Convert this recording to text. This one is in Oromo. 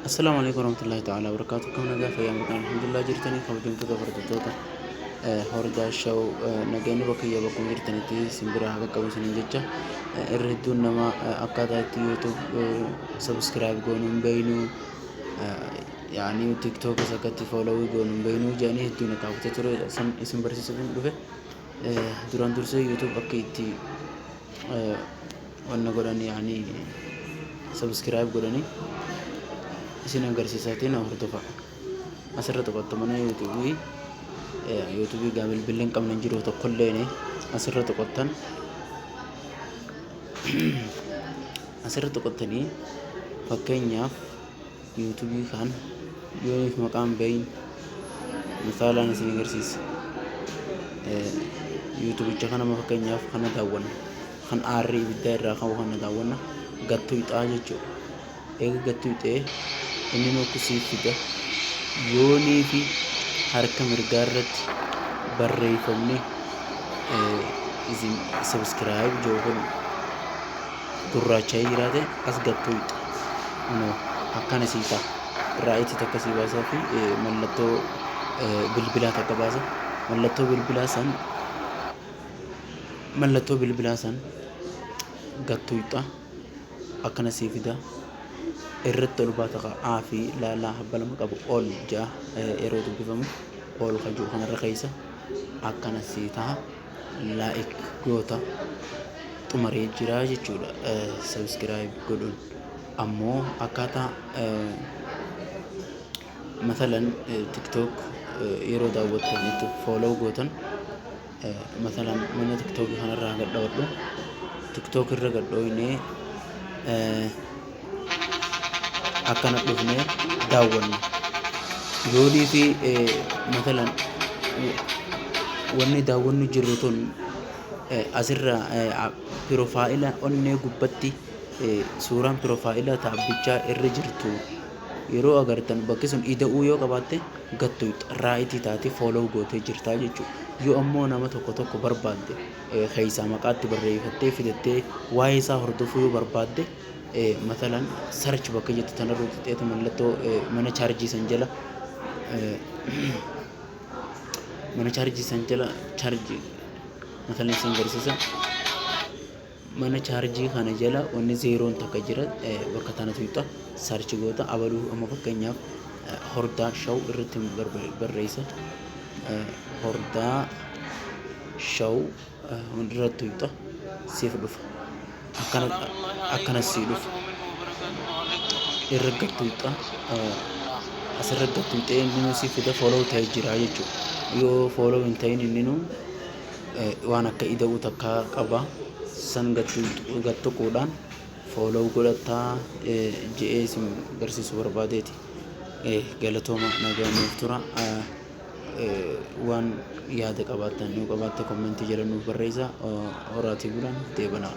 Assalaamu alaikum warahmatullahi ta'ala wabarakaatu. Akkam nagaa fayyaa maqaan alhamdulillah jirtanii kabajamtoota hordoftoota hordaa shaw nageenyi bakka iyya bakkuma jirtanitti simbira haa qaqqabu isiniin jecha irra hedduun nama akkaataa itti YouTube subscribe goonu hin beeynu, yaani TikTok akkatti follow goonu hin beeynu jedhanii hedduun akka hafte ture san isin barsiisuuf hin dhufe. Duraan dursee YouTube akka itti wanna godhan, yaani subscribe godhanii isin agarsiisaatiin hordofa. Asirra tuqattu mana yuutuubii, yuutuubii gaa bilbilli hin qabne hin jiru tokkolleen. Asirra tuqattan, asirra tuqattanii fakkeenyaaf yuutuubii kan yooniif maqaan beeyin misaalaan isin agarsiisa. Yuutuubicha kana fakkeenyaaf kana daawwanna, kan aarri ibiddaa irraa ka'u kana daawwanna, gattuu ixaa jechuudha. Eega gattuu ixee inni nuuf siif fida. Yoonii fi harka mirgaa irratti barreeffamni isin subscribe jiru kun gurraacha'ee jiraate as gattuu ixa. Kunoo akkana sii ta'a. Right takka sii baasaa fi mallattoo bilbilaa takka baasa. Mallattoo bilbilaa san gattuu ixa. Akkana sii fida. Irratti ol baata ka A fi laalaa habba lama qabu ol ja'a yeroo dubbifamu ol ka jiru kanarra keessa akkana sii ta'a. Like goota, xumaree jira jechuudha. Subscribe godhuun ammoo akkaataa matalan TikTok yeroo daawwattan itti follow gootan, matalan mana TikTok kanarraa gadhawadhu. TikTok irra gadhooynee akkana dhufnee daawwanna. Yoonii fi matalan wanni daawwannu jirru tun asirra profile onnee gubbatti suuraan profile taabbichaa irra jirtu yeroo agartan, bakki sun ida'uu yoo qabaatte gattu right taate follow gootee jirtaa jechuudha. Yoo ammoo nama tokko tokko barbaadde, keessaa maqaatti barreeffattee fidattee waa'ee isaa hordofuu yoo barbaadde, matalan search bakka jettu tanarra tuqxeetu mallattoo mana chaarjii san jala, mana chaarjii san jala, chaarjii matalan isin agarsiisa. Mana chaarjii kana jala wanni zeeroon takka jira, bakka tana tuqxa, search goota. Abaluu amma fakkeenyaaf hordaa shaw irratti barreessa. Hordaa shaw irratti tuqxa, siif dhufa. Akkana akkana sii dhufa. Irra gattuuxa, asirra gattuuxee inni sii fida, follow ta'ee jira jechuudha. Yoo follow hin ta'in inni waan akka ida'uu takka qaba, san gattuquudhaan follow godhataa je'ee isin barsiisuu barbaadeeti. Galatooma, nagaa nuuf tura. Waan yaada qabaattan yoo qabaatte comment jala nuuf barreessa. Horaatii bulaan deebanaa.